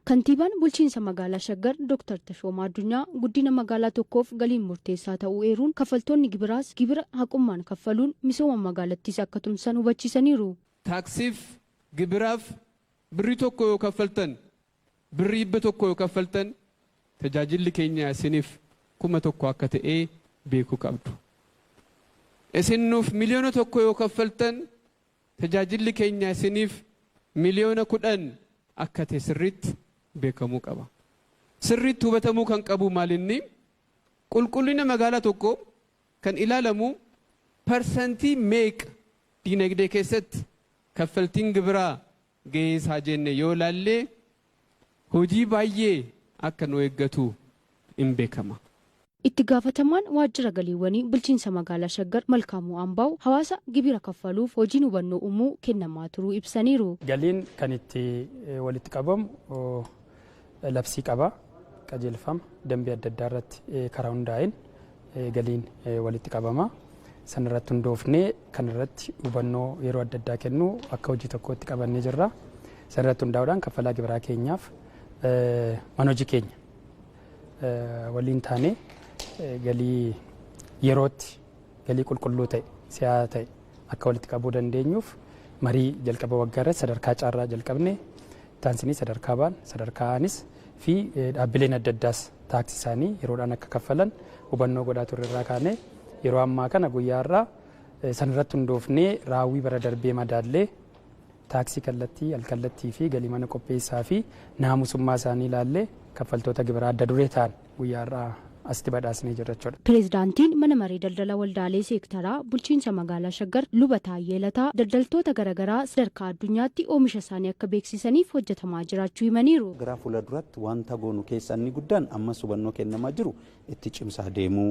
Kantiibaan bulchiinsa magaalaa Shaggar Dr. Tashoomaa Addunyaa guddina magaalaa tokkoof galiin murteessaa ta'uu eeruun kaffaltoonni gibiraas gibira haqummaan kaffaluun misooma magaalattiis akka tumsan hubachiisaniiru. Taaksiif gibiraaf birrii 1 yoo kaffaltan birrii 100 yoo kaffaltan tajaajilli keenya isiniif 1000 akka ta'e beekuu qabdu. Isin nuuf 1,000,000 yoo kaffaltan tajaajilli keenya isiniif 10,000,000 akka ta'e sirriitti beekamuu qaba. Sirriitti hubatamuu kan qabu maalinni qulqullina magaalaa tokko kan ilaalamu parsantii meeqa diinagdee keessatti kaffaltiin gibiraa gahee isaa jenne yoo ilaalle hojii baay'ee akka nu eeggatu hin beekama. Itti gaafatamaan waajjira galiiwwanii bulchiinsa magaalaa Shaggar Malkaamuu Ambaaw hawaasa gibira kaffaluuf hojiin hubannoo uumuu kennamaa turuu ibsaniiru. Galiin kan itti walitti qabamu labsii qaba, qajeelfama, dambii adda addaa irratti karaa hundaa'een galiin walitti qabama. San irratti hundoofnee kan irratti hubannoo yeroo adda addaa kennu akka hojii tokkootti qabannee jirra. San irratti hundaa'uudhaan kaffalaa gibiraa keenyaaf mana hojii keenya waliin taanee galii yerootti galii qulqulluu ta'e si'aa ta'e akka walitti qabuu dandeenyuuf marii jalqaba waggaa irratti sadarkaa caarraa jalqabne taansinii sadarkaa baan sadarkaa aanis fi dhaabbileen adda addaas taaksii isaanii yeroodhaan akka kaffalan hubannoo godhaa turre irraa kaane yeroo ammaa kana guyyaa irraa san irratti hundoofnee raawwii bara darbee madaallee taaksii kallattii alkallattii fi galii mana qopheessaa fi naamusummaa isaanii ilaallee kaffaltoota gibiraa adda duree ta'an guyyaa irraa asitti badhaasnee jirra jechuudha. Pireezidaantiin mana maree daldala waldaalee seektaraa bulchiinsa magaalaa Shaggar Luba Taayyee Lataa daldaltoota garaagaraa sadarkaa addunyaatti oomisha isaanii akka beeksisaniif hojjetamaa jiraachuu himaniiru. Gara fuula duratti wanta goonu keessaa inni guddaan ammas hubannoo kennamaa jiru itti cimsaa deemuu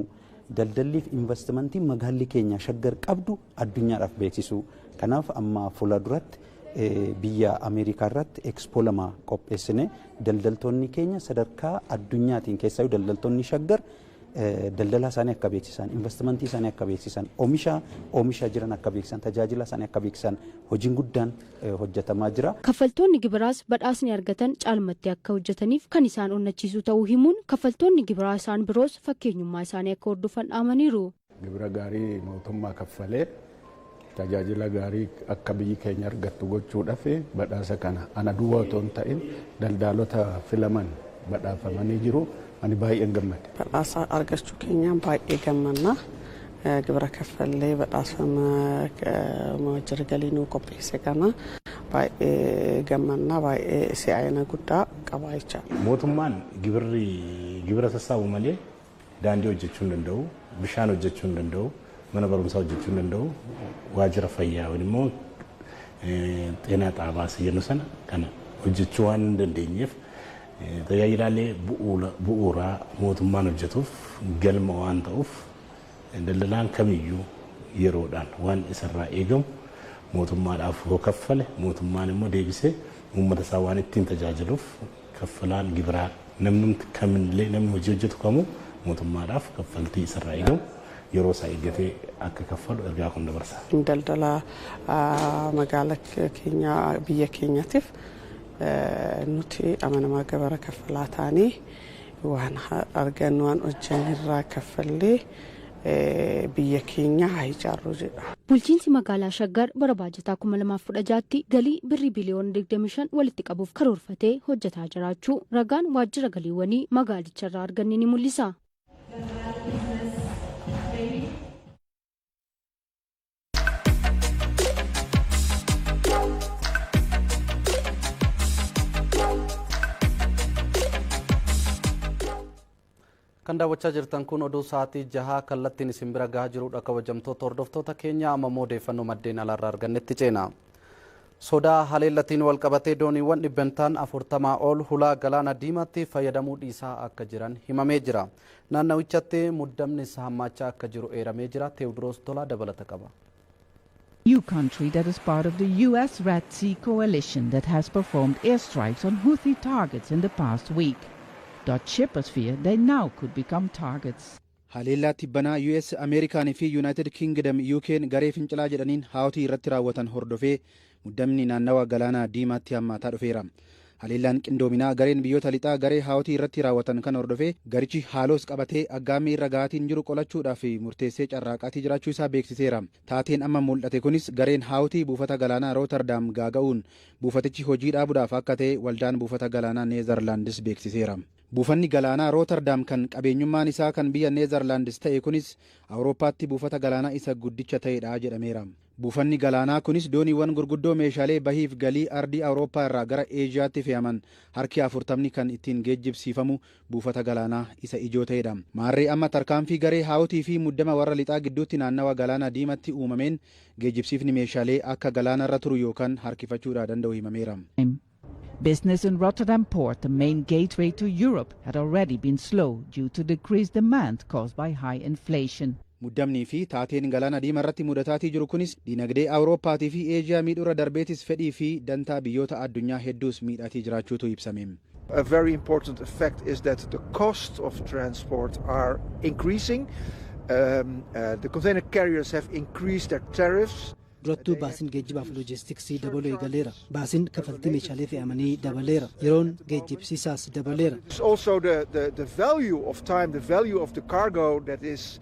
daldalliif investimentii magaalli keenya Shaggar qabdu addunyaadhaaf beeksisuu. Kanaaf amma fuula duratti biyya Ameerikaa irratti ekspoo 2 qopheessine daldaltoonni keenya sadarkaa addunyaatiin keessaayyuu daldaltoonni Shaggar daldala isaanii akka beeksisan, investimentii isaanii akka beeksisan, oomisha jiran akka beeksisan, tajaajila isaanii akka beeksisan hojiin guddaan hojjetamaa jira. Kaffaltoonni gibiraas badhaasni argatan caalmatti akka hojjetaniif kan isaan onnachiisu ta'uu himuun kaffaltoonni gibiraa isaan biroos fakkeenyummaa isaanii akka hordofan dhaamaniiru. Gibira gaarii mootummaa kaffalee tajaajila gaarii akka biyyi keenya argattu gochuudhaaf badhaasa kana ana duwwaa otoo hin ta'in daldaalota filaman badhaafamanii jiru. Ani baay'een gammade. Badhaasa argachuu keenyaan baay'ee gammanna. Gibira kaffallee badhaasama waajjira galii nuu qopheesse kana baay'ee gammanna baay'ee si'aayina guddaa qaba jechaadha. Mootummaan gibira sassaabu malee daandii hojjechuu hin danda'u, bishaan hojjechuu hin danda'u, mana barumsaa hojjechuu hin danda'u, waajjira fayyaa yookiin immoo xeenaa xaabaas jennu sana kana hojjechuu waan hin dandeenyeef tajaajilaalee bu'uuraa mootummaan hojjetuuf galma waan ta'uuf daldalaan kamiyyuu yeroodhaan waan isarraa eegamu Mootummaadhaaf yoo kaffale, mootummaan immoo deebisee uummata isaa waan ittiin tajaajiluuf, kaffalaan gibiraa namni kamillee, namni hojii hojjetu kamuu mootummaadhaaf kaffaltii isarraa eegamu yeroo isaa eeggatee akka kaffalu ergaa kun dabarsa. Daldala magaala keenya, biyya keenyaatiif nuti amanamaa gibira kaffalaa taanii waan argannu, waan hojjanne irraa kaffallee biyya keenya haa ijaarru jedha. Bulchiinsi magaalaa Shaggar bara baajataa 2016tti galii birrii biliyoona 25 walitti qabuuf karoorfatee hojjetaa jiraachuu ragaan waajjira galiiwwanii magaalicharraa arganne ni mul'isa. Kan daawwachaa jirtan kun oduu sa'aatii 6 kallattiin isin bira gahaa jirudha. Kabajamtoota hordoftoota keenya, amma immoo odeeffannoo maddeen alaarraa argannetti ceena. Sodaa haleellatiin wal qabatee dooniiwwan dhibbantaan 40 ol hulaa galaana Diimaatti fayyadamuu dhiisaa akka jiran himamee jira. Naannawichatti muddamni hammaachaa akka jiru eeramee jira. Teewodiroos Tolaa dabalata qaba. EU country that is part of the US Red Sea coalition that has performed airstrikes on Houthi targets in the past week. Dutch shippers fear they now could become targets. Haleellaa tibbanaa US Ameerikaanii fi United Kingdom UK'n garee fincilaa jedhaniin Haawtii irratti raawwatan hordofee muddamni naannawa galaana Diimaatti hammaataa dhufeera. Haleellaan qindoominaa gareen biyyoota lixaa garee Haawtii irratti raawwatan kan hordofee garichi haaloos qabatee aggaammii irra gahaatiin jiru qolachuudhaaf murteessee carraaqaatii jiraachuu isaa beeksiseera. Taateen amma mul'ate kunis gareen Haawtii buufata galaanaa Rootardaam gaaga'uun buufatichi hojii dhaabuudhaaf akka ta'e waldaan buufata galaanaa Neezarlaandis beeksiseera. Buufanni galaanaa Rootardaam kan qabeenyummaan isaa kan biyya Neezarlaandis ta'e kunis Awurooppaatti buufata galaanaa isa guddicha ta'edha jedhameera. Buufanni galaanaa kunis dooniiwwan gurguddoo meeshaalee bahiif galii ardii Awurooppaa irraa gara Eeshiyaatti fe'aman harki 40ni kan ittiin geejjibsiifamu buufata galaanaa isa ijoo ta'edha. Maarree amma tarkaanfii garee Haawtii fi muddama warra lixaa gidduutti naannawa galaana Diimatti uumameen geejjibsiifni meeshaalee akka galaanarra turu yookaan harkifachuudhaa danda'u himameera. Business in Rotterdam port, the main gateway to Europe, had already been slow due to decreased demand caused by high inflation. Muddamnii fi taateen galaana Diimaa irratti mudataatii jiru kunis diinagdee Awurooppaatii fi Eeshiyaa miidhuurra darbeetis fedhii fi dantaa biyyoota addunyaa hedduus miidhaatii jiraachuutu ibsame. A very important effect is that the cost of transport are increasing. The container carriers have increased their tariffs. Durattuu baasiin geejjibaaf loojistiksii dabaluu eegaleera. Baasiin kafaltii meeshaalee fe'amanii dabaleera. Yeroon geejjibsiisaas dabaleera. It's also the value of time, the value of the cargo that is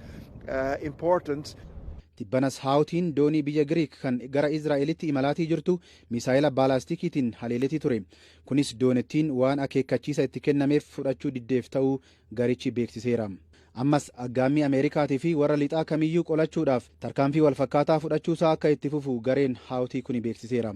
important. Tibbanas Haawtiin doonii biyya Giriik kan gara Israa'elitti imalaatii jirtu misaayila baalastikiitiin haleeletii ture. Kunis doonettiin waan akeekkachiisa itti kennameef fudhachuu diddeef ta'uu garichi beeksiseera. Ammas aggaammii Ameerikaatii fi warra lixaa kamiyyuu qolachuudhaaf tarkaanfii walfakkaataa fudhachuusaa akka itti fufu gareen Haawtii kuni beeksiseera.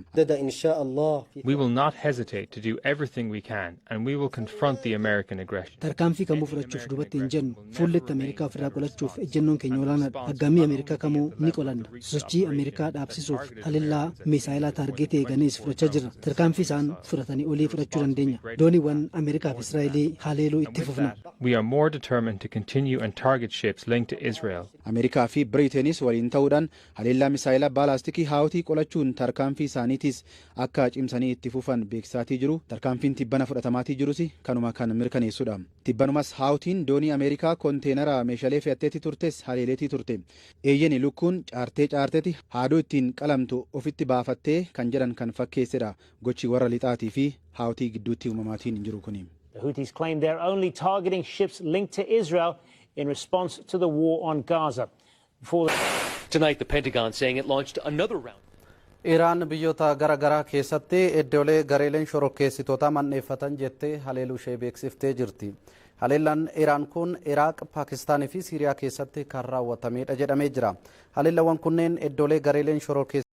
We will not hesitate to do everything we can and we will confront the American aggression. Tarkaanfii kamuu fudhachuuf duubatti hin jennu. Fuulletti Ameerikaa ofirraa qolachuuf ejjennoon keenya olaanaadha. Aggaammii Ameerikaa kamuu ni qolanna. Sochii Ameerikaa dhaabsisuuf haleellaa misaayilaa taargeetii eeganiis fudhachaa jirra. Tarkaanfii isaan fudhatanii olii fudhachuu dandeenya. Dooniiwwan Ameerikaa fi Israa'elii haleeluu itti fufna. We are more determined to continue and target ships linked to Israel. Ameerikaa fi Biriiteenis waliin ta'uudhaan haleellaa misaayilaa baalaastikii Haawtii qolachuun tarkaanfii isaaniitis akka cimsanii itti fufan beeksisaatii jiru. Tarkaanfiin tibbana fudhatamaatii jirus kanuma kan mirkaneessudha. Tibbanumas Haawtiin doonii Ameerikaa konteenara meeshaalee fe'atteetti turtes haleeleetii turte. Eeyyeni, lukkuun caartee caarteeti haaduu ittiin qalamtu ofitti baafattee kan jedhan kan fakkeessedha. Gochi warra lixaatii fi Haawtii gidduutti uumamaatiin jiru kuni. The Houthis claim they're only targeting ships linked to Israel in response to the war on Gaza. Before Tonight, the Pentagon saying it launched another round. Iraan biyyoota gara garaa keessatti iddoolee gareeleen shororkeessitoota manneeffatan jettee haleeluu ishee beeksiftee jirti. Haleellaan Iraan kun Iraaq, Paakistaanii fi Siiriyaa keessatti kan raawwatamedha jedhamee jira. Haleellawwan kunneen iddoolee gareeleen shororkeessitoota